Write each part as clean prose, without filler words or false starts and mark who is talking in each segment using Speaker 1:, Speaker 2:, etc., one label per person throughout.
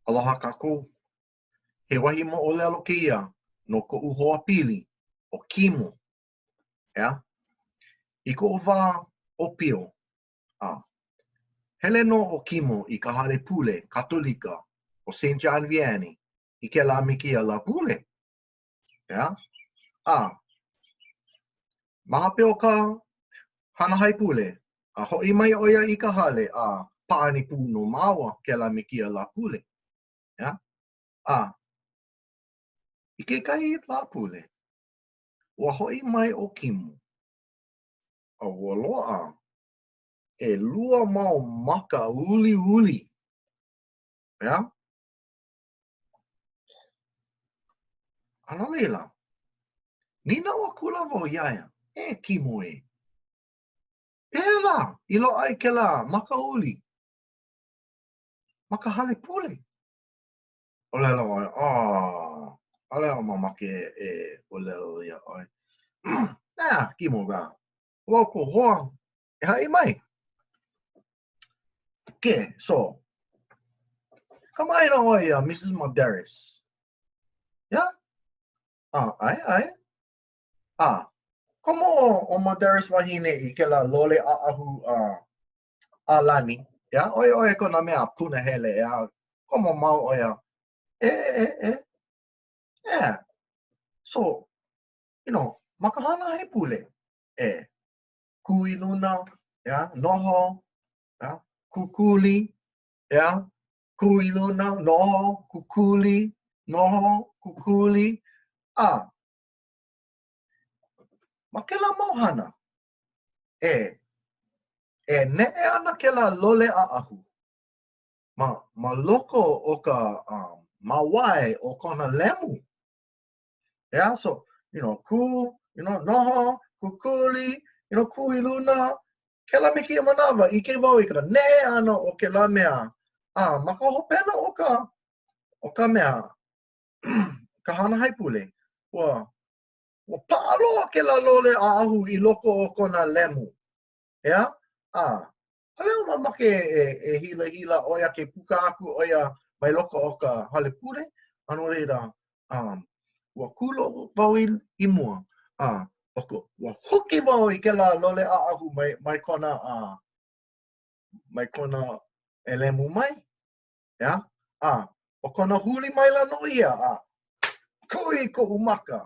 Speaker 1: Aloha kākou. He wahi moʻolelo kēia no koʻu hoapili ʻo Kimo. ʻEā? I koʻu wā ʻōpio, a hele nō ʻo Kimo i ka hale pule Katolika ʻo Saint John Vianney i kēlā me kēia Lāpule. ʻEā? A ma hope o ka hana haipule, a hoʻi mai ʻo ia i ka hale a pāʻani pū nō māua kēlā me kēia Lāpule. ʻEā? A i kekahi Lāpule, ua hoʻi mai ʻo Kimo, a ua loaʻa ʻelua mau maka uliuli. ʻEā? A no laila, nīnau akula wau iā ia, E Kimo ē, pehea lā i loaʻa ai kēlā maka uli ma ka hale pule? ʻŌlelo ʻo ia, Oh, ʻaʻole au mamake e ʻōlelo iā ʻoe. Nā, Kimo lā, ʻo au kou hoa, e haʻi mai. Okay, so, kamaʻāina ʻoe iā Mrs. Madaris. Yeah? Ah, ʻae, ʻae. Ah, komo ʻo Madaris wahine i kēlā lole ʻaʻahu uh, ʻālani. Yeah? ʻO ia, ʻo ia kona mea punahele, yeah? Komo mau ʻo ia. E, e, e. Yeah. So, you know, ma ka hana haipule, e, kū i luna, yeah, noho, yeah, kukuli, yeah, kū i luna, noho, kukuli, noho, kukuli, a ma kēlā mau hana, e, e neʻe ana kēlā lole ʻaʻahu ma, ma loko o ka um, māwae o kona lemu. Yeah, so, you know, kū, you know, noho, kukuli, you know, kū i luna, kēlā me kēia manawa, ʻike wau i ka neʻe ʻana o kēlā mea, a ma ka hopena o ka, o ka mea, ka hana haipule, ua, ua paʻa loa kēlā lole ʻaʻahu i loko o kona lemu. ʻEā? A, ʻaʻole au mamake e, e hilahila ʻo ia ke puka aku ʻo ia mai loko o ka hale pule, a no laila, um, ua kūloʻu wau i, i mua, a ʻo ko, ua huki wau i kēlā lole ʻaʻahu mai, mai kona, uh, mai kona ʻelemu mai, ʻeā? A, ʻo kona huli maila nō ia, a kui koʻu maka.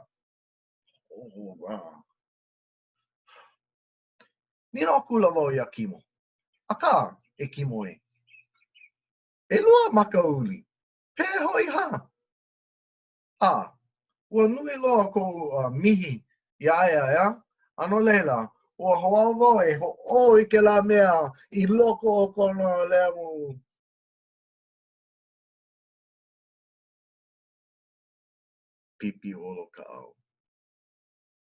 Speaker 1: Oh, wow. Nīnau akula wau iā Kimo, Akā, e Kimo ē, ʻelua maka uli, pehea hoʻi hā? A, ua nui loa koʻu uh, mihi iā ia, ʻeā? A no laila, ua hoʻāʻo wau e hoʻō i kēlā mea i loko o kona lemu. Pipiolo ka ʻau.